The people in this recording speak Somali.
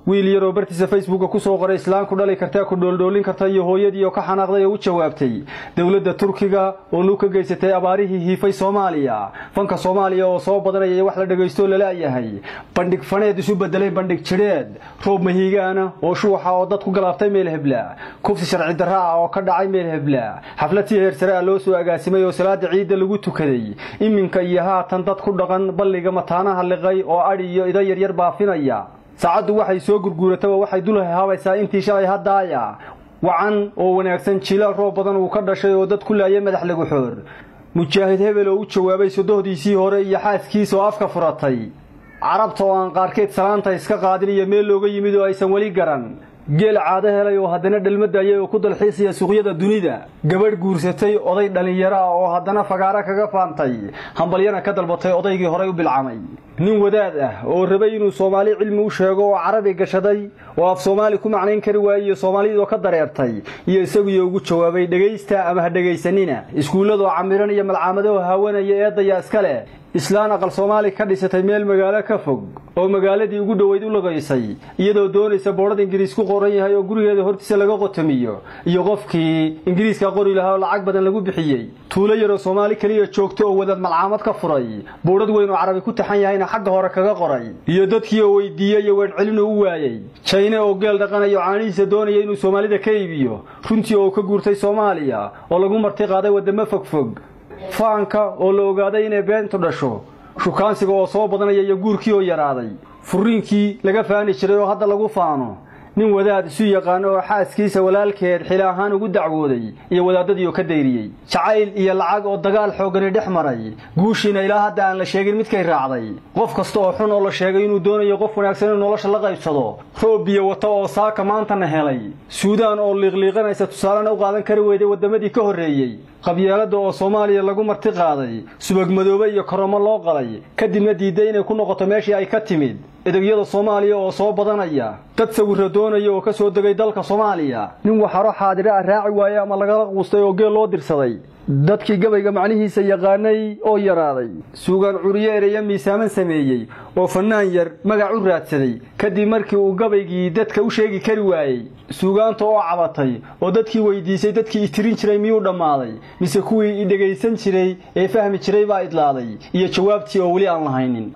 Wiil yaroo bartiisa Facebooka ku soo qoray islaanku dhali kartaa ku dhooldhoolin karta iyo hooyadii oo ka xanaaqday oo u jawaabtay. Dowladda Turkiga oo nu ka geysatay abaarihii hiifay Soomaaliya. Fanka Soomaaliya oo soo badanaya wax la dhageysto lala yahay. Bandhig faneed isu bedelay bandhig jireed. Roob mahiigaana oo shuuxa oo dadku galaaftay meel hebla. Kufsi sharci darro ah oo ka dhacay meel hebla. Xaflad si heer sare ah loo soo agaasimay oo salaada ciidda lagu tukaday. Iminka iyo haatan dad ku dhaqan balliga mataanaha liqay oo adhi iyo ido yaryar baafinaya. Saacaddu waxay soo gurguurataba waxay dul haabaysaa intii shalay haddaaya. Wacan oo wanaagsan jilaal roob badan uu ka dhashay oo dad ku laayay madax lagu xoor. Mujaahid hebel oo u jawaabay sodohdiisii hore iyo xaaskiisa oo afka furatay. Carabta oo aan qaarkeed salaanta iska qaadin iyo meel looga yimid oo aysan weli garan. Geel caado helay oo haddana dhalma daayay oo ku dalxiisaya suuqyada dunida. Gabadh guursatay oday dhalinyaro ah oo haddana fagaaro kaga faantay, hambalyana ka dalbatay odaygii horay u bilcamay. Nin wadaad ah oo rabay inuu Soomaali cilmi u sheego oo carabi gashaday oo af Soomaali ku macnayn kari waayay iyo Soomaalidoo ka dareertay iyo isagu ugu jawaabay dhageysta ama ha dhageysanina. Iskuuladoo camiran iyo malcaamadoo haawanaya eedaya iska leh. Islaan aqal Soomaali ka dhisatay meel magaalo ka fog oo magaaladii ugu dhaweyd u lagaysay iyadoo doonaysa boorad Ingiriis ku qoran yahay oo gurigeeda hortiisa laga qotamiyo iyo qofkii Ingiriiska qori lahaa oo lacag badan lagu bixiyay. Tuulo yar oo Soomaali kaliya joogto oo wadaad malcaamad ka furay, boorad weyn oo Carabi ku taxan yahayna xagga hore kaga qoray iyo dadkii oo weydiiyay iyo weercelin u waayay. China oo geel dhaqanayo caanihiisa doonaya inuu Soomaalida ka iibiyo, runtii oo ka guurtay Soomaaliya oo lagu marti qaaday wadamo fogfog. Faanka oo la ogaaday inay beentu dhasho, shukaansiga oo soo badanaya iyo guurkii oo yaraaday, furiinkii laga faani jiray oo hadda lagu faano. Nin wadaad isu yaqaan oo xaaskiisa walaalkeed xil ahaan ugu dacwooday iyo wadaadadii oo ka dayriyay. Jacayl iyo lacag oo dagaal xoogani dhex maray, guushiina ilaa hadda aan la sheegin midkay raacday. Qof kasta oo xun oo la sheegay inuu doonayo qof wanaagsan inuu nolosha la qaybsado. Roob biyo wata oo saaka maantana helay. Suudaan oo liiqliiqanaysa tusaalena u qaadan kari weyday wadamadii ka horreeyay. Qabyaaladda oo Soomaaliya lagu marti qaaday, subag madoobe iyo koromo loo qalay, kadibna diiday inay ku noqoto meeshii ay ka timid. Edagyada Soomaaliya oo soo badanaya, dad sawirro doonaya oo ka soo degay dalka Soomaaliya. Nin waxaro xaadira ah raaci waayay ama lagala quustay oo geel loo dirsaday. Dadkii gabayga macnihiisa yaqaanay oo yaraaday. Suugaan curiye ereya miisaaman sameeyey oo fanaan yar magac u raadsaday kadib markii uu gabaygii dadka u sheegi kari waayey. Suugaanta oo cabatay oo dadkii weydiisay dadkii itirin jiray miyuu dhammaaday, mise kuwii i dhagaysan jiray ee fahmi jiray baa idlaaday, iyo jawaabtii oo weli aan lahaynin.